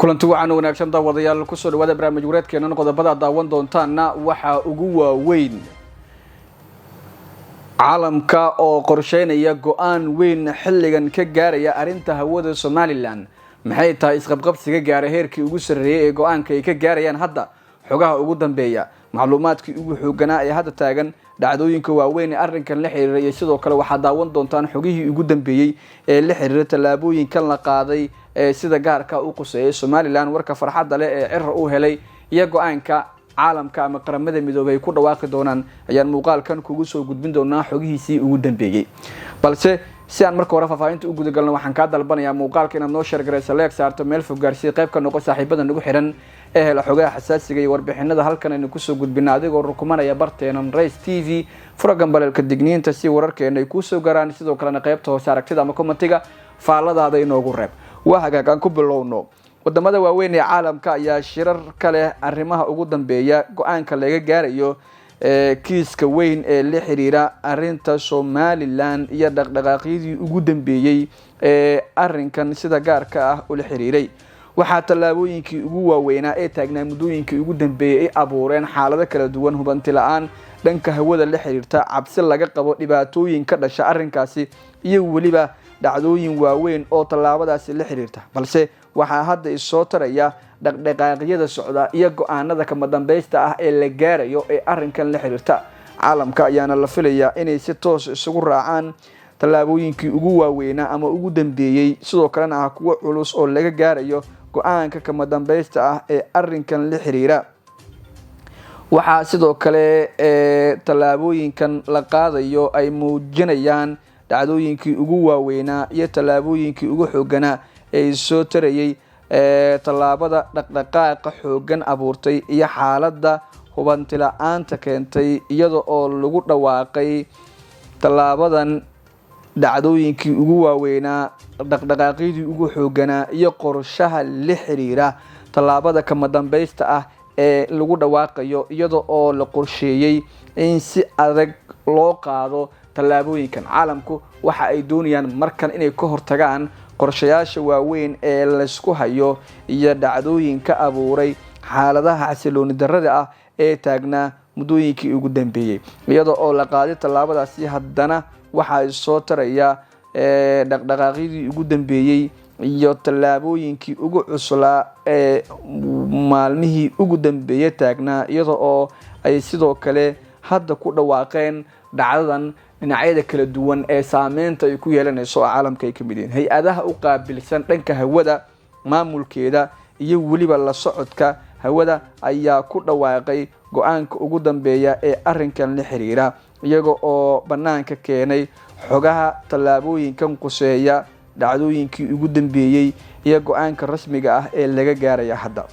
Kulanti waxaana wanaagsan, daawadayaal. Kusoo dhawaada barnaamij wareedkeenan. Qodobada daawan doontaana waxaa ugu waaweyn caalamka oo qorsheynaya go-aan weyn xilligan ka gaaraya arrinta hawada Somaliland. Maxay tahay isqabqabsiga gaara heerkii ugu sarreeyay ee go-aanka ay ka gaarayaan hadda? Xogaha ugu dambeeya, macluumaadkii ugu xooganaa ee hadda taagan, dhacdooyinka waaweyn ee arrinkan la xiriira, iyo sidoo kale waxaad daawan doontaan xogihii ugu dambeeyey ee la xiriira tallaabooyinkan la qaaday ee sida gaarka u quseeyay Somaliland, warka farxadda leh ee Cira uu helay iyo go-aanka caalamka ama Qaramada Midoobay ay ku dhawaaqi doonaan ayaan muuqaalkan kugu soo gudbin doonaa xogihiisii ugu dambeeyey. Balse si aan marka hore faahfaahinta u gudagalno, waxaan kaa dalbanayaa muuqaalka inaad noo share garaysa, like saarto, meel fog gaarsii, qayb ka noqo saaxiibada nagu xiran ee hela xogaha xasaasiga iyo warbixinada halkan aynu kusoo gudbina, adigoo rukumanaya barteenan Rays TV, fura gambaleelka digniinta si wararkeena ay kuusoo garaan. Sidoo kalena qaybta hoose aragtida ama commentiga faalladaada inoogu reeb. Waa hagaag, aan ku bilowno. Wadamada waaweyn ee caalamka ayaa shirar ka leh arrimaha ugu dambeeya go-aanka laga gaarayo kiiska weyn ee la xiriira arinta Somaliland iyo dhaqdhaqaaqyadii ugu dambeeyey ee arinkan sida gaarka ah ula xiriiray. Waxaa tallaabooyinkii ugu waaweynaa ee taagnaa muddooyinkii ugu dambeeyey ay abuureen xaalado kala duwan, hubanti la-aan dhanka hawada la xiriirta, cabsi laga qabo dhibaatooyin ka dhasha arrinkaasi iyo weliba dhacdooyin waaweyn oo tallaabadaasi la xiriirta. Balse waxaa hadda isoo taraya dhaqdhaqaaqyada socda iyo go-aanada kama dambaysta ah ee la gaarayo ee arrinkan la xiriirta. Caalamka ayaana la filayaa inay si toos isugu raacaan tallaabooyinkii ugu waaweynaa ama ugu dambeeyey, sidoo kalena ah kuwo culus oo laga gaarayo go-aanka kama dambaysta ah ee arrinkan la xiriira. Waxaa sidoo kale tallaabooyinkan la qaadayo ay muujinayaan dhacdooyinkii ugu waaweynaa iyo tallaabooyinkii ugu xooganaa ee soo tarayay tallaabada dhaqdhaqaaqa xooggan abuurtay iyo xaaladda hubanti la-aanta keentay, iyada oo lagu dhawaaqay tallaabadan dhacdooyinkii ugu waaweynaa, dhaqdhaqaaqyadii ugu xooganaa iyo qorshaha la xiriira tallaabada kama dambaysta ah ee lagu dhawaaqayo, iyada oo la qorsheeyey in si adag loo qaado tallaabooyinkan. Caalamku waxa ay doonayaan markan inay ka hortagaan qorshayaasha waaweyn ee laysku hayo iyo dhacdooyinka abuuray xaaladaha xasilooni darrada ah ee taagnaa muddooyinkii ugu dambeeyey. Iyada oo la qaaday tallaabadaasi, haddana waxaa soo taraya dhaqdhaqaaqyadii ugu dambeeyey iyo tallaabooyinkii ugu cuslaa ee maalmihii ugu dambeeyey taagnaa, iyada oo ay sidoo kale hadda ku dhawaaqeen dhacdadan dhinacyada kala duwan ee saameynta ay ku yeelanayso oo caalamka ay ka mid yihiin hay-adaha u qaabilsan dhanka hawada maamulkeeda iyo weliba la socodka hawada ayaa ku dhawaaqay go-aanka ugu dambeeya ee arrinkan la xiriira, iyaga oo bannaanka keenay xogaha tallaabooyinkan quseeya, dhacdooyinkii ugu dambeeyey iyo go-aanka rasmiga ah ee laga gaaraya hadda.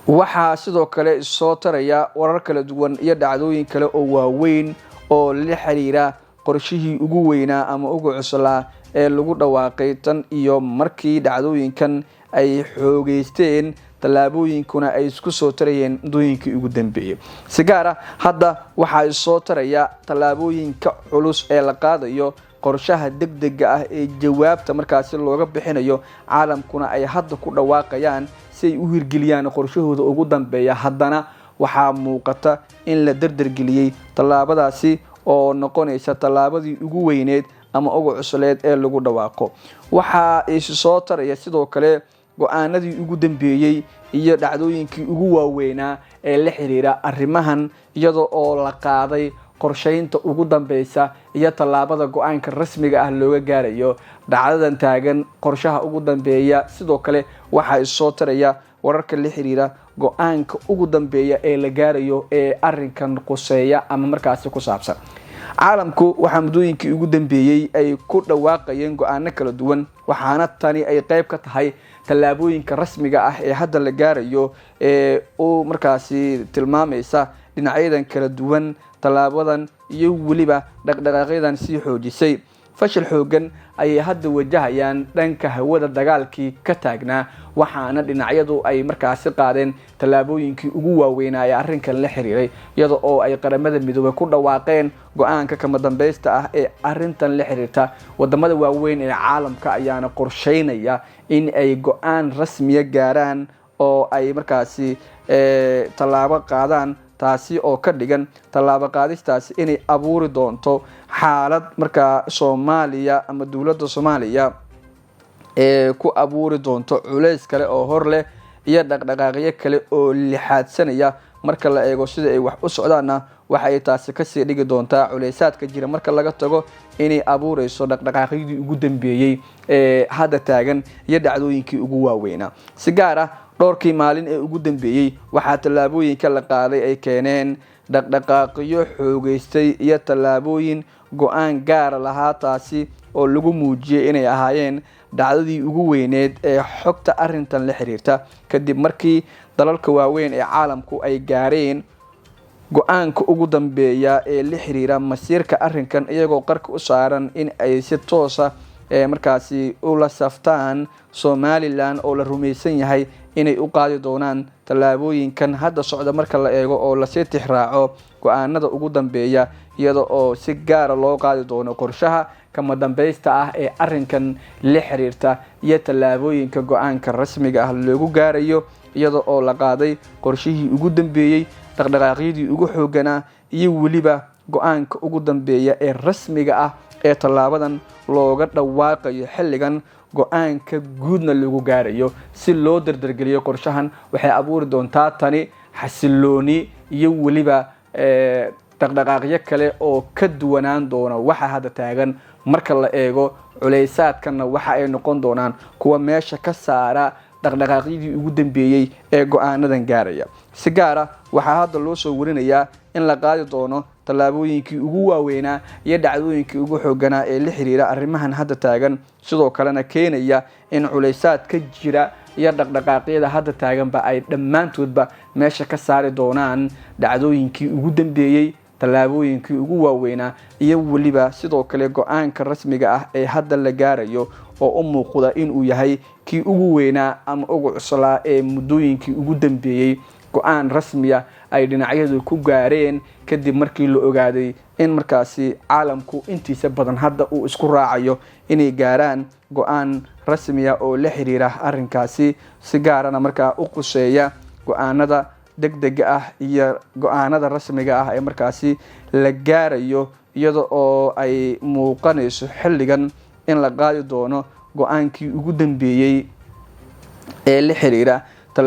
Waxaa sidoo kale soo taraya warar kala duwan iyo dhacdooyin kale oo waaweyn oo la xiriira qorshihii ugu weynaa ama ugu cuslaa ee lagu dhawaaqay tan iyo markii dhacdooyinkan ay xoogeysteen, tallaabooyinkuna ay isku soo tarayeen muddooyinkii ugu dambeeyey. Si gaar ah hadda waxaa soo taraya tallaabooyinka culus ee la qaadayo, qorshaha degdega ah ee jawaabta markaasi looga bixinayo, caalamkuna ay hadda ku dhawaaqayaan si ay u hirgeliyaan qorshahooda ugu dambeeya. Haddana waxaa muuqata in la dardargeliyey tallaabadaasi oo noqonaysa tallaabadii ugu weyneed ama ugu cusleed ee lagu dhawaaqo. Waxaa isu soo taraya sidoo kale go-aanadii ugu dambeeyey iyo dhacdooyinkii ugu waaweynaa ee la xiriira arrimahan, iyada oo la qaaday qorsheynta ugu dambeysa iyo tallaabada go-aanka rasmiga ah looga gaarayo dhacdadan taagan, qorshaha ugu dambeeya. Sidoo kale waxaa isoo taraya wararka la xiriira go-aanka ugu dambeeya ee la gaarayo ee arrinkan quseeya ama markaasi ku saabsan. Caalamku waxaa muddooyinkii ugu dambeeyey ay ku dhawaaqayeen go-aano kala duwan, waxaana tani ay qeyb ka tahay tallaabooyinka rasmiga ah ee hadda la gaarayo ee u markaasi tilmaamaysa dhinacyadan kala duwan, tallaabadan iyo weliba dhaqdhaqaaqyadan sii xoojisay. Fashil xoogan ayay hadda wajahayaan dhanka hawada dagaalkii ka taagnaa, waxaana dhinacyadu ay markaasi qaadeen tallaabooyinkii ugu waaweynaa ee arrinkan la xiriiray, iyada oo ay Qaramada Midoobay ku dhawaaqeen go-aanka kama dambeysta ah ee arrintan la xiriirta. Wadamada waaweyn ee caalamka ayaana qorsheynaya in ay go-aan rasmiya gaaraan oo ay markaasi tallaabo qaadaan, taasi oo ka dhigan tallaabo qaadistaasi inay abuuri doonto xaalad markaa Soomaaliya ama dowladda Soomaaliya ee ku abuuri doonto culeys kale oo hor leh iyo dhaqdhaqaaqyo kale oo lixaadsanaya. Marka la eego sida ay wax u socdaanna, waxa ay taasi kasii dhigi doontaa culeysaadka jira, marka laga tago inay abuureyso dhaqdhaqaaqyadii ugu dambeeyey ee hadda taagan iyo dhacdooyinkii ugu waaweynaa. Si gaar ah, dhowrkii maalin ee ugu dambeeyey waxaa tallaabooyinka la qaaday ay keeneen dhaqdhaqaaqyo xoogeystay iyo tallaabooyin go-aan gaara lahaa, taasi oo lagu muujiyey inay ahaayeen dhacdadii ugu weyneed ee xogta arrintan la xiriirta, kadib markii dalalka waaweyn ee caalamku ay gaareen go-aanka ugu dambeeya ee la xiriira masiirka arrinkan, iyagoo qarka u saaran in ay si toosa markaasi ula saftaan Somalilan, oo la rumaysan yahay inay u qaadi doonaan tallaabooyinkan hadda socda marka la eego oo lasii tixraaco go-aanada ugu dambeeya, iyada oo si gaara loo qaadi doono qorshaha kama dambeysta ah ee arrinkan la xiriirta iyo tallaabooyinka go-aanka rasmiga ah loogu gaarayo, iyada oo la qaaday qorshihii ugu dambeeyey, dhaqdhaqaaqyadii ugu xooganaa iyo weliba go-aanka ugu dambeeya ee rasmiga ah ee tallaabadan looga dhawaaqayo xilligan, go-aanka guudna lagu gaarayo si loo dardargeliyo qorshahan. Waxay abuuri doontaa tani xasilooni iyo weliba dhaqdhaqaaqyo kale oo ka duwanaan doona waxa hadda taagan. Marka la eego culeysaadkanna, waxa ay noqon doonaan kuwa meesha ka saara dhaqdhaqaaqyadii ugu dambeeyey ee go-aanadan gaaraya. Si gaara, waxaa hadda loo soo warinayaa in la qaadi doono tallaabooyinkii ugu waaweynaa iyo dhacdooyinkii ugu xooganaa ee la xiriira arrimahan hadda taagan, sidoo kalena keenaya in culeysaad ka jira iyo dhaqdhaqaaqyada hadda taaganba ay dhammaantoodba meesha ka saari doonaan dhacdooyinkii ugu dambeeyey, tallaabooyinkii ugu waaweynaa iyo weliba sidoo kale go-aanka rasmiga ah ee hadda la gaarayo, oo u muuqda inuu yahay kii ugu weynaa ama ugu cuslaa ee muddooyinkii ugu dambeeyey go-aan rasmiya ay dhinacyadu ku gaareen, kadib markii la ogaaday in markaasi caalamku intiisa badan hadda uu isku raacayo inay gaaraan go-aan rasmiya oo la xiriira arrinkaasi, si gaarana markaa u quseeya go-aanada degdega ah iyo go-aanada rasmiga ah ee markaasi la gaarayo, iyada oo ay muuqanayso xilligan in la qaadi doono go-aankii ugu dambeeyey ee la xiriira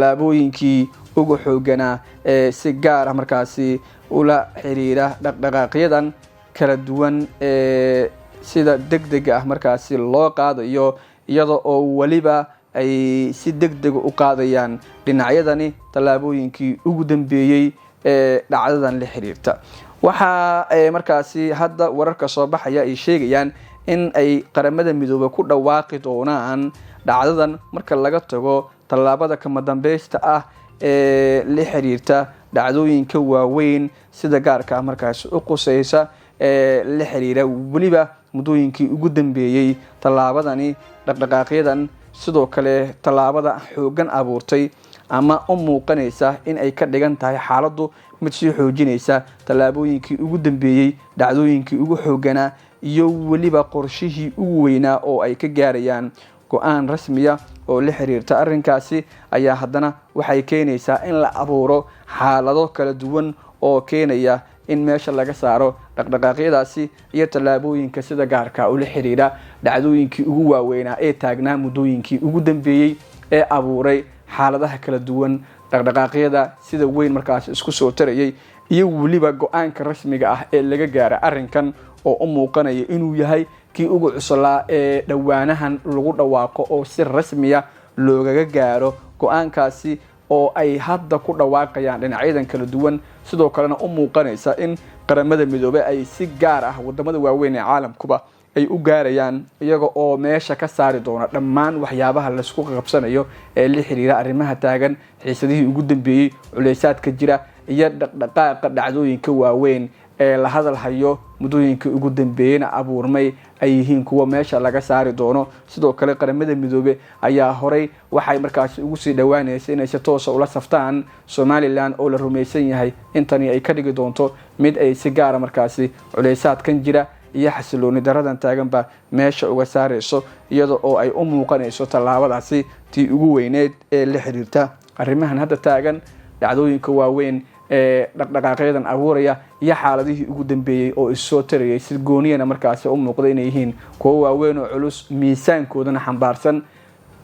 tallaabooyinkii ugu xooganaa ee si gaar ah markaasi ula xiriira dhaqdhaqaaqyadan kala duwan ee sida degdega ah markaasi loo qaadayo, iyada oo weliba ay si degdega u qaadayaan dhinacyadani tallaabooyinkii ugu dambeeyey ee dhacdadan la xiriirta. Waxaa markaasi hadda wararka soo baxaya ay sheegayaan in ay Qaramada Midoobay ku dhawaaqi doonaan dhacdadan, marka laga tago tallaabada kama dambeysta ah ee la xiriirta dhacdooyinka waaweyn sida gaarka ah markaasi u quseysa ee la xiriira weliba muddooyinkii ugu dambeeyey tallaabadani, dhaqdhaqaaqyadan, sidoo kale tallaabada xoogan abuurtay ama u muuqanaysa in ay ka dhigan tahay xaaladdu mid sii xoojinaysa tallaabooyinkii ugu dambeeyey, dhacdooyinkii ugu xooganaa iyo weliba qorshihii ugu weynaa oo ay ka gaarayaan go-aan rasmiya oo la xiriirta arrinkaasi, ayaa haddana waxay keenaysaa in la abuuro xaalado kala duwan oo keenaya in meesha laga saaro dhaqdhaqaaqyadaasi iyo tallaabooyinka sida gaarka ula xiriira dhacdooyinkii ugu waaweynaa ee taagnaa muddooyinkii ugu dambeeyey ee abuuray xaaladaha kala duwan, dhaqdhaqaaqyada sida weyn markaasi isku soo tarayay iyo weliba go-aanka rasmiga ah ee laga gaara arrinkan, oo u muuqanaya inuu yahay kii ugu cuslaa ee dhowaanahan lagu dhawaaqo oo si rasmiya loogaga gaaro go-aankaasi oo ay hadda ku dhawaaqayaan dhinacyadan kala duwan. Sidoo kalena u muuqanaysa in Qaramada Midoobey ay si gaar ah wadamada waaweyn ee caalamkuba ay u gaarayaan, iyaga oo meesha ka saari doona dhammaan waxyaabaha laisku qabsanayo ee la xiriira arrimaha taagan, xiisadihii ugu dambeeyey, culeysaadka jira iyo dhaqdhaqaaqa dhacdooyinka waaweyn ee la hadal hayo muddooyinkii ugu dambeeyeyna abuurmay ay yihiin kuwa meesha laga saari doono. Sidoo kale Qaramada Midoobe ayaa horay waxay markaasi ugu sii dhawaanaysa inay si toosa ula saftaan Somalilan, oo la rumaysan yahay intani ay ka dhigi doonto mid ay si gaara markaasi culeysaadkan jira iyo xasilooni daradan taaganba meesha uga saarayso, iyada oo ay u muuqanayso tallaabadaasi tii ugu weyneed ee la xiriirta arrimahan hadda taagan, dhacdooyinka waaweyn ee dhaqdhaqaaqyadan abuuraya iyo xaaladihii ugu dambeeyey oo issoo tarayay, si gooniyana markaasi u muuqda inay yihiin kuwo waaweyn oo culus, miisaankoodana xambaarsan.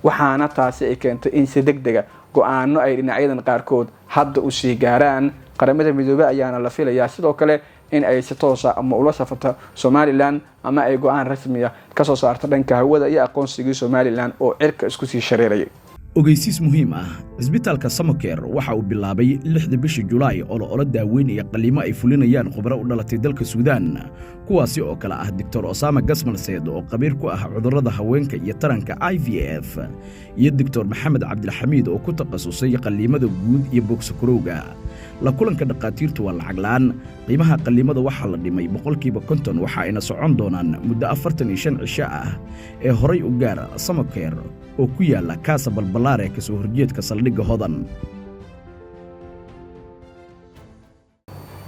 Waxaana taasi ay keentay in si deg dega go-aano ay dhinacyadan qaarkood hadda usii gaaraan. Qaramada Midoobey ayaana la filayaa sidoo kale in ay si toosa ama ula safato Somalilan ama ay go-aan rasmiya kasoo saarto dhanka hawada iyo aqoonsigii Somalilan oo cirka isku sii shareerayay. Ogeysiis muhiim ah: Cisbitaalka Samoker waxa uu bilaabay 6-da bisha Julaay olole daaweyn iyo qalliimo ay fulinayaan khubro u dhalatay dalka Suudaan, kuwaasi oo kale ah Doctor Osama Gasmalseed oo khabiir ku ah cudurrada haweenka iyo taranka IVF, iyo Doctor Maxamed Cabdilxamiid oo ku takhasusay qalliimada guud iyo bogsakarowga. La kulanka dhakhaatiirtu waa lacag la'aan. Qiimaha qalliimada waxaa la dhimay 50%, waxa ayna socon doonaan muddo 45 cisho ah. Ee horay u gaar Samoker oo ku yaala Kaasa Balbalaare, ka soo horjeedka saldhigga Hodan.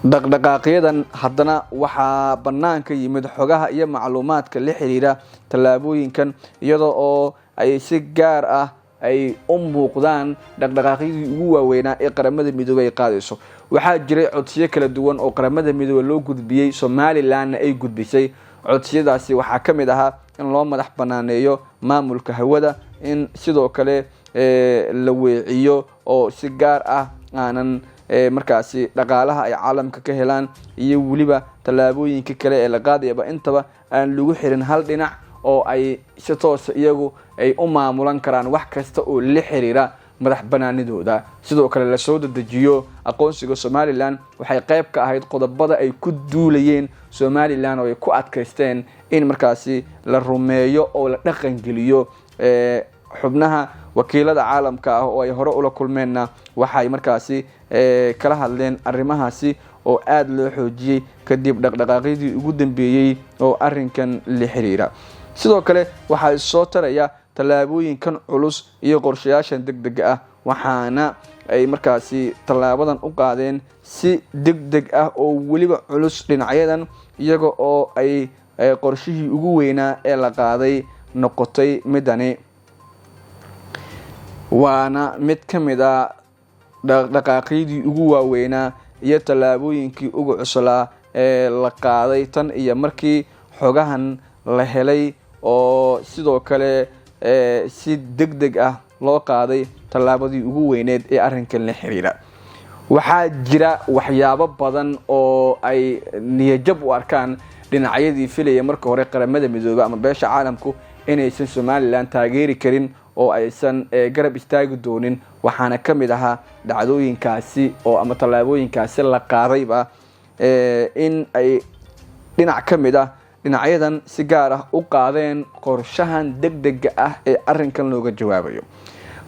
Dhaqdhaqaaqyadan haddana waxaa bannaanka yimid xogaha iyo macluumaadka la xiriira tallaabooyinkan, iyada oo ay si gaar ah ay u muuqdaan dhaqdhaqaaqyadii ugu waaweynaa ee Qaramada Midoobey ay qaadayso. Waxaa jiray codsiyo kala duwan oo Qaramada Midoobey loo gudbiyey, Somalilanna ay gudbisay. Codsiyadaasi waxaa ka mid ahaa in loo madax banaaneeyo maamulka hawada, in sidoo kale la weeciyo oo si gaar ah aanan markaasi dhaqaalaha ay caalamka ka helaan iyo weliba tallaabooyinka kale ee la qaadayaba intaba aan lagu xirin hal dhinac, oo ay si toosa iyagu ay u maamulan karaan wax kasta oo la xiriira madax banaanidooda. Sidoo kale lasoo dedejiyo aqoonsiga Somalilan waxay qayb ka ahayd qodobada ay ku duulayeen Somalilan oo ay ku adkaysteen in markaasi la rumeeyo oo la dhaqangeliyo. Xubnaha wakiilada caalamka ah oo ay hore ula kulmeenna waxay markaasi kala hadleen arrimahaasi oo aada loo xoojiyey kadib dhaqdhaqaaqyadii ugu dambeeyey oo arrinkan la xiriira. Sidoo kale waxaa soo taraya tallaabooyinkan culus iyo qorshayaashan deg dega ah, waxaana ay markaasi tallaabadan u qaadeen si deg deg ah oo weliba culus dhinacyadan, iyaga oo ay qorshihii ugu weynaa ee la qaaday noqotay midani, waana mid ka mid a dhaqdhaqaaqyadii ugu waaweynaa iyo tallaabooyinkii ugu cuslaa ee la qaaday tan iyo markii xogahan la helay, oo sidoo kale si deg deg ah loo qaaday tallaabadii ugu weyneed ee arrinkan la xiriira. Waxaa jira waxyaabo badan oo ay niyajab u arkaan dhinacyadii filaya marka hore Qaramada Midoobey ama beesha caalamku inaysan Somalilan taageeri karin oo aysan garab istaagi doonin. Waxaana ka mid ahaa dhacdooyinkaasi oo ama tallaabooyinkaasi la qaadayba in ay dhinac ka mid ah dhinacyadan si gaar ah u qaadeen qorshahan deg dega ah ee arrinkan looga jawaabayo.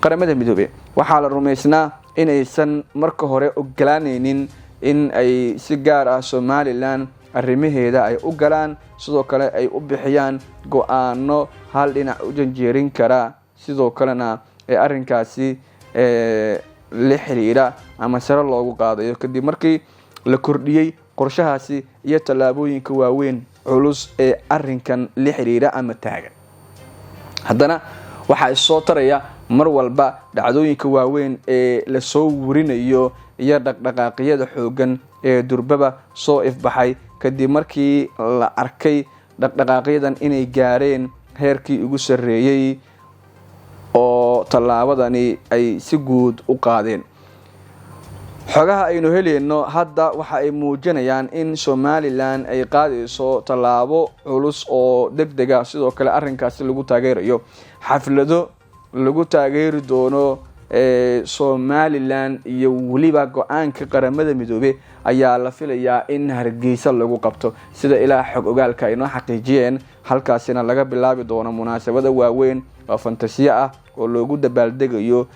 Qaramada Midoobey waxaa la rumaysnaa inaysan marka hore ogolaaneynin in ay si gaar ah Somalilan arrimaheeda ay u galaan, sidoo kale ay u bixiyaan go-aano hal dhinac u janjeerin kara, sidoo kalena ee arrinkaasi la xiriira ama sare loogu qaadayo, kadib markii la kordhiyey qorshahaasi iyo tallaabooyinka waaweyn culus ee arrinkan la xiriira ama taagan. Haddana waxaa issoo taraya mar walba dhacdooyinka waaweyn ee lasoo warinayo iyo dhaqdhaqaaqyada xooggan ee durbaba soo ifbaxay kadib markii la arkay dhaqdhaqaaqyadan inay gaareen heerkii ugu sarreeyey oo tallaabadani ay si guud u qaadeen. Xogaha aynu helayno hadda waxa ay muujinayaan in Somalilan ay qaadayso tallaabo culus oo deg dega, sidoo kale arrinkaasi lagu taageerayo. Xaflado lagu taageeri doono Somalilan iyo weliba go-aanka Qaramada Midoobe ayaa la filayaa in Hargeysa lagu qabto, sida ilaa xog ogaalka ay noo xaqiijiyeen, halkaasina laga bilaabi doono munaasabada waaweyn oo fantasiyo ah. oo loogu dabaaldegayo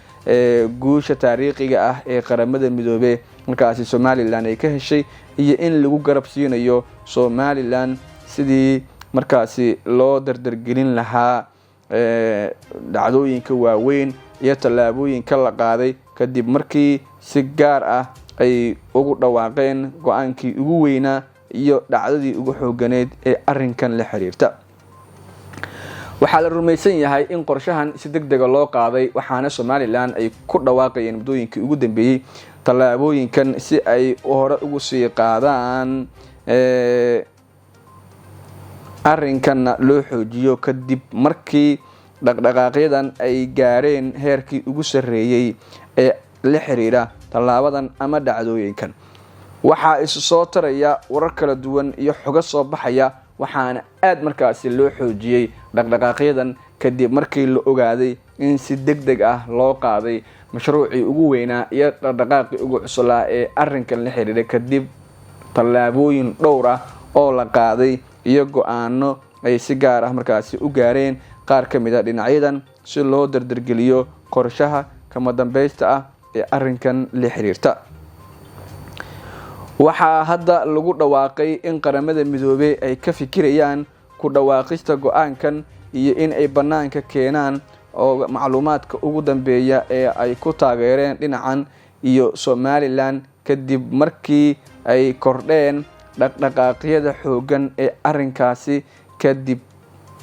guusha taariikhiga ah ee Qaramada Midoobey markaasi Somalilan ay ka heshay, iyo in lagu garab siinayo Somalilan sidii markaasi loo dardargelin lahaa dhacdooyinka waaweyn iyo tallaabooyinka la qaaday kadib markii si gaar ah ay ugu dhawaaqeen go-aankii ugu weynaa iyo dhacdadii ugu xooganeyd ee arrinkan la xiriirta. Waxaa la rumaysan yahay in qorshahan si deg dega loo qaaday, waxaana Somalilan ay ku dhawaaqayeen muddooyinkii ugu dambeeyey tallaabooyinkan si ay hore ugu sii qaadaan arrinkanna loo xoojiyo, kadib markii dhaqdhaqaaqyadan ay gaareen heerkii ugu sarreeyey ee la xiriira tallaabadan ama dhacdooyinkan. Waxaa isu soo taraya warar kala duwan iyo xogo soo baxaya, waxaana aada markaasi loo xoojiyey dhaqdhaqaaqyadan kadib markii la ogaaday in si deg deg ah loo qaaday mashruucii ugu weynaa iyo dhaqdhaqaaqii ugu cuslaa ee arrinkan la xiriiray, kadib tallaabooyin dhowr ah oo la qaaday iyo go-aano ay si gaar ah markaasi u gaareen qaar ka mid a dhinacyadan si loo dardargeliyo qorshaha kama dambeysta ah ee arrinkan la xiriirta. Waxaa hadda lagu dhawaaqay in Qaramada Midoobey ay ka fikirayaan ku dhawaaqista go-aankan iyo in ay bannaanka keenaan oo macluumaadka ugu dambeeya ee ay ku taageereen dhinacan iyo Somalilan, kadib markii ay kordheen dhaqdhaqaaqyada xooggan ee arrinkaasi, kadib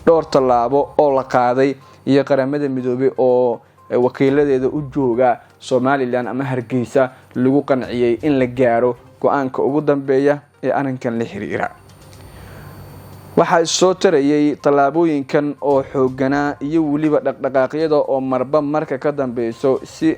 dhowr tallaabo oo la qaaday iyo Qaramada Midoobey oo wakiiladeeda u jooga Somalilan ama Hargeysa lagu qanciyey in la gaaro go-aanka ugu dambeeya ee arrinkan la xiriira. Waxaa soo tarayay tallaabooyinkan oo xooganaa iyo weliba dhaqdhaqaaqyada oo marba marka ka dambeyso si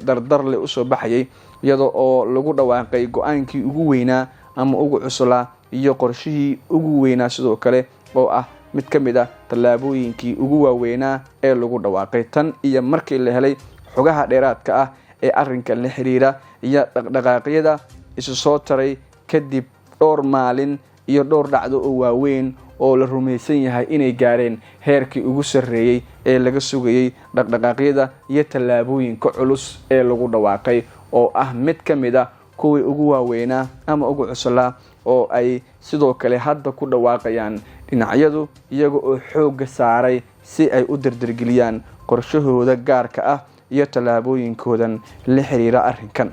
dardar leh usoo baxayay, iyada oo lagu dhawaaqay go-aankii ugu weynaa ama ugu cuslaa iyo qorshihii ugu weynaa, sidoo kale oo ah mid ka mid ah tallaabooyinkii ugu waaweynaa ee lagu dhawaaqay tan iyo markii la helay xogaha dheeraadka ah ee arrinkan la xiriira iyo dhaqdhaqaaqyada isu soo taray kadib dhowr maalin iyo dhowr dhacdo oo waaweyn oo la rumaysan yahay inay gaareen heerkii ugu sarreeyey ee laga sugayey dhaqdhaqaaqyada iyo tallaabooyinka culus ee lagu dhawaaqay, oo ah mid ka mid ah kuwii ugu waaweynaa ama ugu cuslaa oo ay sidoo kale hadda ku dhawaaqayaan dhinacyadu, iyaga oo xoogga saaray si ay u dardargeliyaan qorshahooda gaarka ah iyo tallaabooyinkoodan la xiriira arrinkan.